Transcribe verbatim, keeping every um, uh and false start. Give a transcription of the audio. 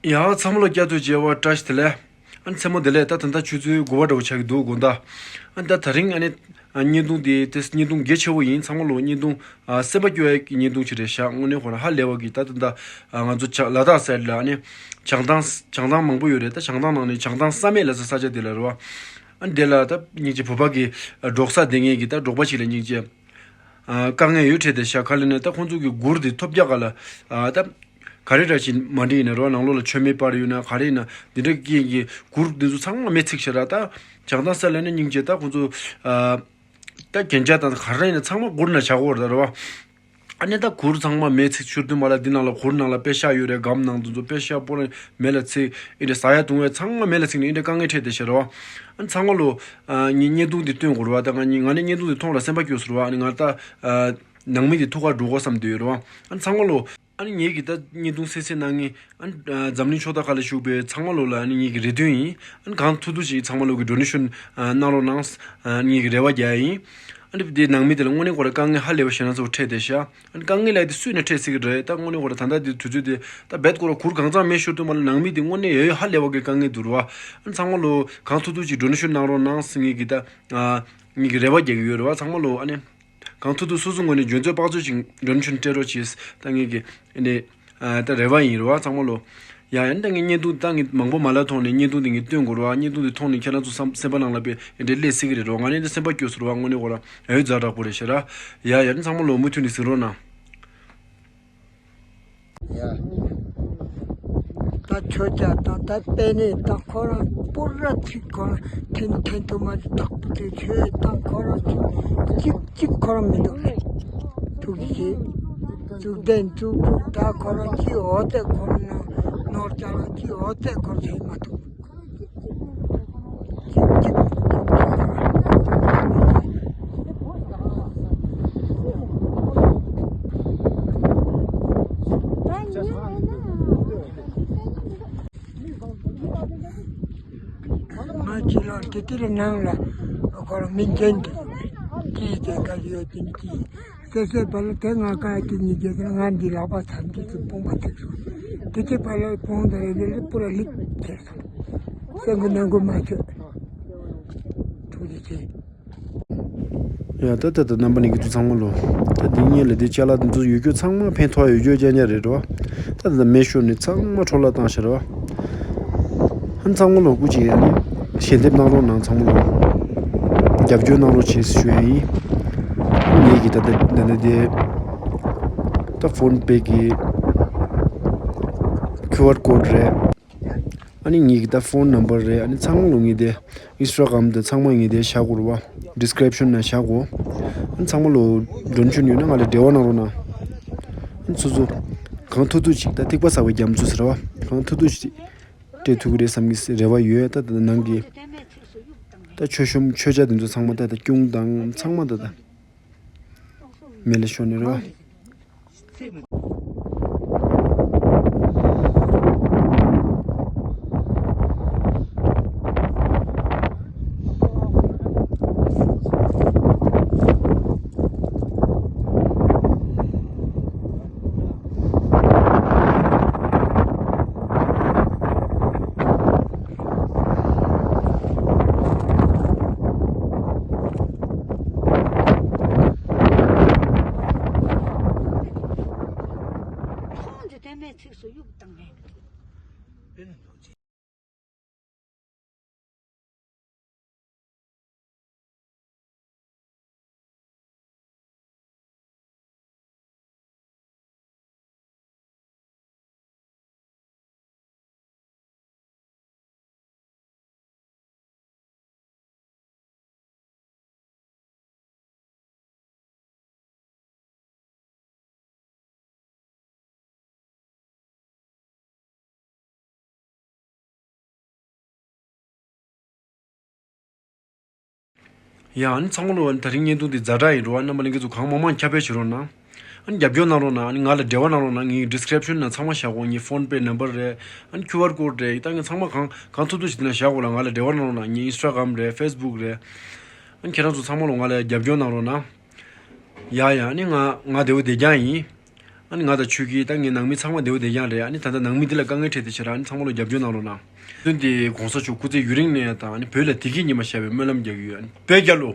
ཡ་ཚང་མ་ལ་བསྐྱར་དུ་མཇལ་བ་བཀྲ་ཤིས་བདེ་ལེགས། ཨ་ནི་མཚན་མོ་བདེ་ལེགས། ད་ད་ལྟ་ཆུ་ཚོད་དགུ་པ་འདྲ་བོ་ཆགས་ཀྱི་འདུག་དགོང་དག་ཨ་ནི་ད་ད་རིང་ཨ་ནི་ཨ་བརྙན་ཐུང་དེ་དེ་བརྙན་ཐུང་གལ་ཆེ་བོ་ཡིན། ཚང་མ་ལོ་བརྙན་ཐུང་ཨ་སེམས་པ་སྐྱོ་བའི་བརྙན་ཐུང་ཅིག་རེད་ཤག་དངོས་གནས་ཁོ་རང་ཧ་ལས་པ་གི། ད་ད་ད་ཨ་ང་ཚོ་ལ་དྭགས་སའིཌ་ལ་ཨ་ནི་བྱང་ཐང་བྱང་ཐང་མང་པོ་ཡོད་རེད། ད་བྱང་ཐང་ནང་ནས་བྱང་ཐང་བསམ་ཡས་ལ་ས་ས་ཆ་དེ་ལ་རེད་བ། ཨ་ནི་དེ་ལ་ད་སྙིང་རྗེ་བོད་པ་གི་འབྲོག་ས་དེ་ངེད་ཀྱི་ད་འབྲོག་པ་ཞིག་ལ་སྙིང་རྗེ། ཨ་དཀའ་ངལ་ཡོད་འཕྲད་དེ་ཤག་ག་ལ་ནས་ད་ཁོང་ཚོ་གི་གུར་དེ་ཐོབ་རྒྱག་ག་ལ་ཨ་ད་ག་རེ་འདྲ་ཞིག་མ་འགྲིག་ཡིན་ན་རེད་བ། ནང་ལོགས་ལ་མཆོད་མེ་སྤར་ཡོད་ན་ག་རེ་ཡིན་ན་འདི་འདྲ་རྐྱེན་གྱིས་གུར་འདི་ཚོ་ཚང་མ་མེ་འཚིག་ཤག་ར། ད་བྱང་ཐང་ས་ལ་ནས་སྙིང་རྗེ། ད་ཁོང་ཚོ་ཨ་ད་རྒྱན་ཆ་དང་ག་རེ་ཡིན་ན་ཚང་མ་གུར་ནང་བཞག་གོ་ར་ད་རེད་བ། ཨ་ནི་ད་གུར་ཚང་མ་མེ་འཚིག་ཤོར་དུས་མ་ལ་འདི་ནང་ལ་གུར་ནང་ལ་པེ་ཤག་ཡོད་རེད། སྒམ་ནང་དུ་ཚོ་པེ་ཤག་པོ་རེ་མེ་ལ་འཚིག་ཨེ་འདྲ་ཟ་ཡ་བཏུང་བའི་ཚང་མ་མེ་ལ་འཚིག་ནས་ཨེ་འདྲ་དཀའ་ངལ་འཕྲད་དེ་ཤག་ར་བ། ཨ་ནི་ཚང་མ་ལོ་ཨ་ངའི་བརྙན་ཐུང་འདི་སྟོན་དགོས་རེད་བ། ད་ང་ནི་ང་ནི་བརྙན་ཐུང་འདི་མཐོང་ལ་སེམས་པ་སྐྱོ་སོང་ར་བ། ཨ་ནི་ང་ད་ཨ་ནང་མི་འདི་ཐུག་གར་འགྲོ་དགོས་བསམ་འདོད་ཡོད་རེད་བ། ཨ་ནི་ཚང་མ་ལོ་ཨ་ནི་ངེད་ཀྱི་ད་བརྙན་ཐུང་གསན་གཟིགས་གནང་མཁན་ཨ་ནི་ཨ་འཛམ་གླིང་ཕྱོགས་མཐའ་ཁག་ལ་བཞུགས་པའི་ཚང་མ་ལོ་ལ་ཨ་ནི་ངེད་ཀྱི་རེ་འདུན་ཡིན། ཨ་ནི་གང་ཐུབ་ཐུབ་ཅིག་ཚང་མ་ལོ་གི་ཌོ་ནེ་ཤོན་ཨ་གནང་རོགས་གནང་ཨ་ངེད་ཀྱི་རེ་བ་རྒྱག་ཡ་ཡིན། ཨ་ནི་དེ་ནང་མི་དེ་ལ་དངོས་གནས་ཁོ་ར་དཀའ་ངལ་ཧ་ལས་པ་ཞེ་དྲག་ཚོ་འཕྲད་བསྡད་ཤག་ཨ་ནི་དཀའ་ངལ་ལ་དེ་སུས་ནས་འཕྲད་སྲིད་ཀྱི་རེད། ད་དངོས་གནས་ཁོ་ར་ད་ལྟ་དེ་དུས་ཚོད་དེ་ད་རྦད་ཁོ་ར་གུར་གང་ཚང་མེད་ཤོར་དུས་མ་ལ་ནང་མི་དེ་དངོས་གནས་ཡོད་ཡོད་ཧ་ལས་པ་གི་དཀའ་ངལ་འདུག་ར་བ། ཨ་ནི་ཚང་མ་ལོ་གང་ཐུབ་ཐུབ་ཅིག་ཌོ་ནེ་ཤོན་གནང་རོགས་གནང་ཟེར་ངེད་ཀྱི་ད་ཨ་ངེད་ཀྱི་རེ་བ་རྒྱག་གི་ཡོད་རེད་བ། ཚང་མ་ལོ་ཨ་ནི་གང་ཐུབ་ཐུབ་སོ་སོ་ངོས་ནས་འཇོན་ཚོད་དཔག་ཚོད་ཅིག་ཌོ་ནེ་ཤོན་སྤྲད་རོགས་བྱེད་ད་ངེད་ཀྱི་ཨ་ནི། ཨ་ད་རེ་བ་ཡིན་རེད་བ་ཚང་མ་ལོ། ཡ་ཡ་ནི་ད་ངས་བརྙན་ཐུང་ད་ངས་མང་པོ་མ་ལ་མཐོང་ནས་བརྙན་ཐུང་འདི་ངས་སྟོན་དགོས་རེད་བ། བརྙན་ཐུང་འདི་མཐོང་ནས་ཁྱེད་རང་ཚོ་བསམ་སེམས་པ་ནང་ལ་དཔེ་འདྲེ་སླེབས་སྲིད་ཀྱི་རེད་རོ། ང་ནི་འདི་སེམས་པ་སྐྱོ་ཟེར་བ་དངོས་གནས་ཁོ་ར་ཨ་ཡོད་ཛ་དྲག་པོ་རེད་ཤག་ར། ཡ་ཡ་ནི་ཚང་མ་ལོ་མུ་མཐུད་ནས་གཟིགས་རོགས་གནང་། ཡ། ད་ཆོས་རྒྱལ་དང་ད་པད་ནི་དང་ཁོ་རང་པུ་ར་ཚིག་ཁོ་རང་ཐེན་ཐེན་དུ་མ་རྟག་པུ་དེ་ཆོས་དང་ཁོ་རང་ཚོ་གཅིག་གཅིག་ཁོ་རང་མི་འདུག་ལེ། ཐུགས་རྗེ་ཆེ། གཙུག་ལྡན་གཙུག་ཕུག་ད་ཁོ་རང་གཅིག་འོ་དེ་ཁོ་རང་ནང་ནོར་ཅ་ལག་གཅིག་འོ་དེ་ཁོ་རང་ཚོ་མ་ཐུབ། ང་ཕྱི་ལོགས་དེ་དེར་ནང་ལ་ཁོ་རང་མི་མཇལ་འདུག་ཅི་དེ་ག་ཡོད་དེ་ནི་ཅི། སོ་སོའི་བར་ལ་དེ་ང་ཀ་དེ་ཉིད་ཀྱི་ང་འདི་ལག་པ་ཐམས་ཅད་ཀྱི་དཔུང་པ་ཐེག་སོང་། དེ་ཚེ་བར་ལ་བོང་དེ་རེ་རེ་ལ་པུ་ར་ལིག་ཐེག་སོང་། སེམས་ཀྱི་ནང་ཁུལ་མ་ཆོད། ཐུགས་རྗེ་ཆེ། ཡ་ད་ད་ད་རྣམ་པ་ནི་གི་ཚུ་ཚང་མ་ལོ། ད་འདི་ཉིད་ལ་འདི་ཅ་ལག་འདི་ཚོ་ཡོད་རྒྱུ་ཚང་མ་ཕན་ཐོགས་ཡོད་རྒྱུ་རྐྱང་རྐྱང་རེད་རོ། ད་ད་ད་མེ་ཤོར་ནས་ཚང་མ་འཕྲོ་བརླག་བཏང་ཤག་རོ། ཨ་ནི་ཚང་མ་ལོ་སྐུ་མཁྱེན་ཨ་ནི་ཞལ་འདེབས་གནང་རོགས་གནང་། ཚང་མ་ལོ་རྒྱབ་སྐྱོར་གནང་རོགས་བྱེད་ཞུ་ཡ་ཡིན། ངེད་ཀྱི་ད་ལྟ་ད་ལྟ་དེ་ད་ཕོན་པེ་གི་ཁིའུ་ཨར་ཀོཌ་རེད། ཨ་ནི་ངེད་ཀྱི་ད་ཕོན་ནམ་བར་རེད། ཨ་ནི་ཚང་མ་ལོ་ངེད་དེ་ཨིན་སི་ཊ་གྷ་རམ་དེ་ཚང་མ་ངེད་དེ་བཞག་དགོས་རེད་བ། ཌི་སི་ཀི་རིབ་ཤོན་ནང་བཞག་གོ། ཨ་ནི་ཚང་མ་ལོ་འགྲོ་མཆོད་ཡོད་ན་ང་ལ་འབྲེལ་བ་གནང་རོགས་གནང་། ཨ་ནི་སོ་སོ་གང་ཐུབ་ཐུབ་ཅིག་ད་ཐིགས་པ་ཟ་བའི་རྒྱ་མཚོ་ཟེར་བ་གང་ཐུབ་ཐུབ་ཅིག་སྤྲད་ཐུབ་ཀྱི་རེད་བསམ་གྱི་རེ་བ་ཡོད། ད་ད་ནང་གི་ད་མཆོད་གཤོམ་མཆོད་ཆས་དེ་ཚོ་ཚང་མ་ད་ད་ཁྱུང་དང་ཚང་མ་ད་ད་མེ་ལ་ཤོར་ནས་རེད་བ། ཁོང་འདི་དེ་མེད་ཚིགས་སུ་གཡུག་བཏང་ནས། ཡ་ཨ་ནི་ཚང་མ་ལོ། ཨ་ནི་དེ་རིང་བརྙན་ཐུང་འདི་ཛ་དྲག་ཡིན་རོ། ཨ་རྣམ་པ་ལྷན་རྒྱས་ཚོ་གང་མང་མང་ཁྱབ་སྤེལ་བྱེད་རོགས་གནང་། ཨ་ནི་རྒྱབ་སྐྱོར་གནང་རོགས་གནང་། ཨ་ནི་ང་ལ་འབྲེལ་བ་གནང་རོགས་གནང་། ངའི་ཌི་སི་ཀི་རིབ་ཤོན་ནང་ཚང་མ་བཞག་གོ། ངའི་ཕོན་པེ་ནམ་བར་རེད། ཨ་ནི་ཁིའུ་ཨར་ཀོཌ་རེད། ད་ངས་ཚང་མ་གང་གང་ཐུབ་ཐུབ་ཞིག་དེ་ན་བཞག་གོ་ལ། ང་ལ་འབྲེལ་བ་གནང་རོགས་གནང་། ངའི་ཨིན་སི་ཊ་གྷ་རམ་རེད། ཕེ་སི་བུག་རེད། ཨ་ནི་ཁྱེད་རང་ཚོ་ཚང་མ་ལོ་ང་ལ་རྒྱབ་སྐྱོར་གནང་རོགས་གནང་། ཡ་ཡ་ཨ་ནི་ང་ང་བདེ་བོ་བདེ་རྐྱང་ཡིན། ཨ་ནི་ང་དང་ཆོས་སྐྱིད་ད་ངའི་ནང་མི་ཚང་མ་བདེ་བོ་བདེ་རྐྱང་རེད། ཨ་ནི་ད་ལྟ་ནང་མི་འདི་ལ་དཀའ་ངལ་འཕྲད་དེ་ཕྱིར་ཨ་ནི་ཚང་མ་ལོ་རྒྱབ་སྐྱོར་གནང་རོགས་གནང་། དོན་དེ་གོང་ས་མཆོག་སྐུ་ཚེ་ཡུན་རིང་གནས་དང་ཨ་ནི་བོད་ལ་བདེ་སྐྱིད་ཉི་མ་ཤར་བའི་སྨོན་ལམ་རྒྱག་གི་ཡོད། ཨ་ནི་བོད་རྒྱལ་ལོ།